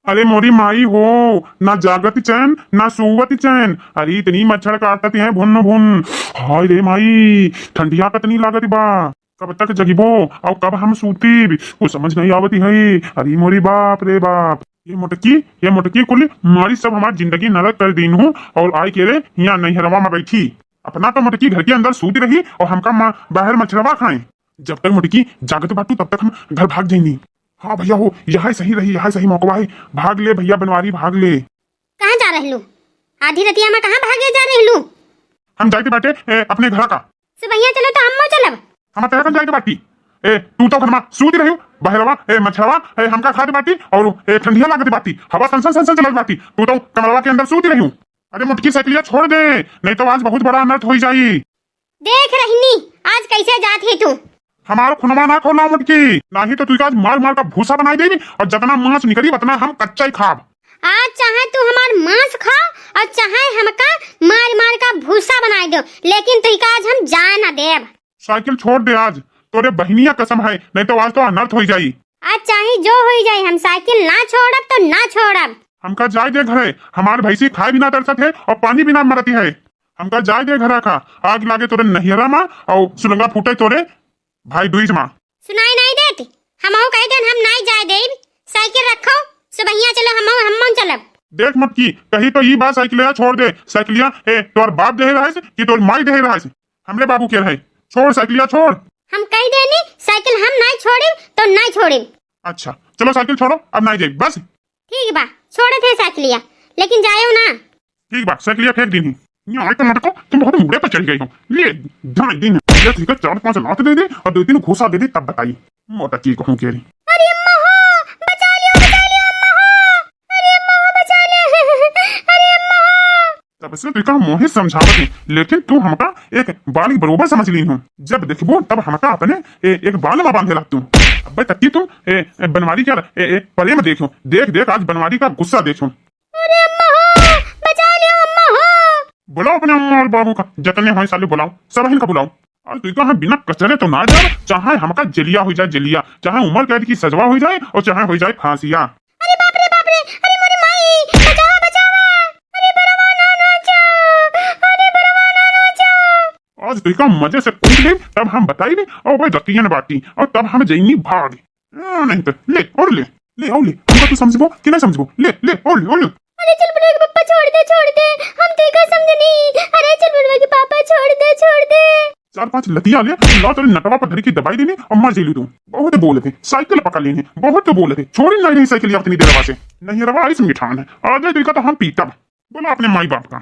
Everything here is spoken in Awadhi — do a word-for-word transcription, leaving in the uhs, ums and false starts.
अरे मोरी माई हो, ना जागत चैन, ना सोवत चैन। अरे इतनी मच्छर काटत हैं भुन भुन। हाय रे माई, ठंडिया कतनी लागत बा। कब तक जगिबो और कब हम सूतीब, कुछ समझ नहीं आवत है। अरे मोरी बाप रे बाप, ये मोटकी, ये मोटकी कुल मारी सब हमार जिंदगी नरक कर दीन हूँ। और आई के रे यहाँ नैहरवा में बैठी, अपना तो मोटकी घर के अंदर सूती रही और हमका मा-, बाहर मच्छरवा खाए। जब तक मोटकी जागत बाटू तब तक हम घर भाग जाइनी। हाँ भैया हो, यह सही रही, यह सही मौकवा है। भाग ले भैया बनवारी, भाग ले। कहाँ जा रहलू? आधी रतिया में कहाँ भागे जा रहलू? हम जाइते बाटे, ए, अपने घरा का। सुबहिया चलो तो हमहू चलब। हम तेरे कन जाइते बाटी। ए, तू तो घर में सूती रही, बहरवा, ए, मच्छरवा, ए, हमका खाते बाटी और, ए, ठंडिया लागते बाटी, हवा सन सन सन सन चलत बाटी, तू तो कमरवा के अंदर सूती रही। अरे मोटकी साइकिलिया छोड़ दे, नहीं तो आज बहुत बड़ा अनर्थ होई जाई। देख रहनी, आज कैसे जात ही तू। हमार खुनवा ना खोला मोटकी, नाही तो तुइका आज मार मार का भूसा बनाई देबी और जतना मांस निकली उतना हम कच्चा ही खाब। आज चाहे तू हमार मांस खा और चाहे हमका मार मार का भूसा बनाई दो, लेकिन तुइका आज हम जाए ना देब। साइकिल छोड़ दे आज, तोरे बहिनिया कसम है, नहीं तो आज तो अनर्थ होई जाई। आज चाहे जो होई जाई, हम साइकिल ना छोड़ब तो ना छोड़ब। हमका जाए दे घरे, हमार भैंसी खाए बिना तरसत है और पानी बिना मरती है। हमका जाए दे घरा का, आग लागे तोरे नहियरा मा और सुलंगा फूटे तोरे भाई दूज मा। सुनाई नहीं देत, हमहू कह देन हम नहीं जाए देब। साइकिल रखो, सुबहिया चलो, हमहू, हमहू चलब। देख मोटकी, कही तो ई बात साइकिलिया छोड़ दे। साइकिलिया, ए, तोर बाप देहे रहे कि तोर माई देहे रहे? हमरे बाबू के रहे। छोड़ साइकिलिया, छोड़। हम कह देनी, साइकिल हम नहीं छोड़िब तो नहीं छोड़िब। अच्छा, चलो साइकिल छोड़ो, अब नहीं जाइब, बस। ठीक बा, छोड़त है साइकिलिया, लेकिन जायो ना। ठीक बा, साइकिलिया फेंक दीन ही। ये आए तो मटको, तुम बहुत मुड़े पर चढ़ गई हो। ले, ढाई दिन है। ले ठीक है, चार पांच लात दे दे और दो तीन घूसा दे दे, तब बताई। मोटा की कहूँ के रे। अरे अम्मा हो, बचा लियो, बचा लियो अम्मा हो। अरे अम्मा हो, बचा ले। अरे अम्मा हो। तब से तुइका मोहे समझावत है, लेकिन तू हमका एक बालिग बरोबर समझ लीन हो। जब देखबो तब हमका अपने ए, एक बाल मा बांधे लागतू। अबे तत्ती तू ए, ए, बनवारी का ए, ए, प्रेम देखो, देख देख आज बनवारी का गुस्सा देखो। अरे अम्मा हो, बचा लियो अम्मा हो। बुलाओ अपने अम्मा और बाबू का, जतने होए साले बुलाओ, सबहिन का बुलाओ। और तुइका हम बिना कचरे तो ना जाए, चाहे हमका जेलिया हो जाए जेलिया, चाहे उम्र कैद की सजवा हो जाए और चाहे हो जाए फांसिया। अरे बाप रे बाप रे, अरे मोरी माई, बचावा बचावा। अरे बरवा ना ना जाओ, अरे बरवा ना ना जाओ। आज तुइका मजे से कूट ले, तब हम बताई ले, और भाई दतियन बाटी, और तब हम जइनी भाग। आ, नहीं तो, ले, और ले, ले, और ले, हमका तू समझबो कि नहीं समझबो? ले, ले, और ले, और ले। अरे चुलबुलवा के पप्पा, छोड़ दे, छोड़ दे, हम तुइका समझनी। अरे चुलबुलवा के पापा, छोड़ दे, छोड़ दे। चार पांच लतिया ले, ला तोरे नटवा पर धरी की दबाई देनी और मर जेलू तू। बहुत बोलत है, साइकिल पकड़ लेने, बहुत बोलत है, छोड़ी नहीं रही साइकिल अपनी देरवा से। नहीं रवा इस मिठान है, आज तुइका तो हम पीटब। बोला अपने माई बाप का।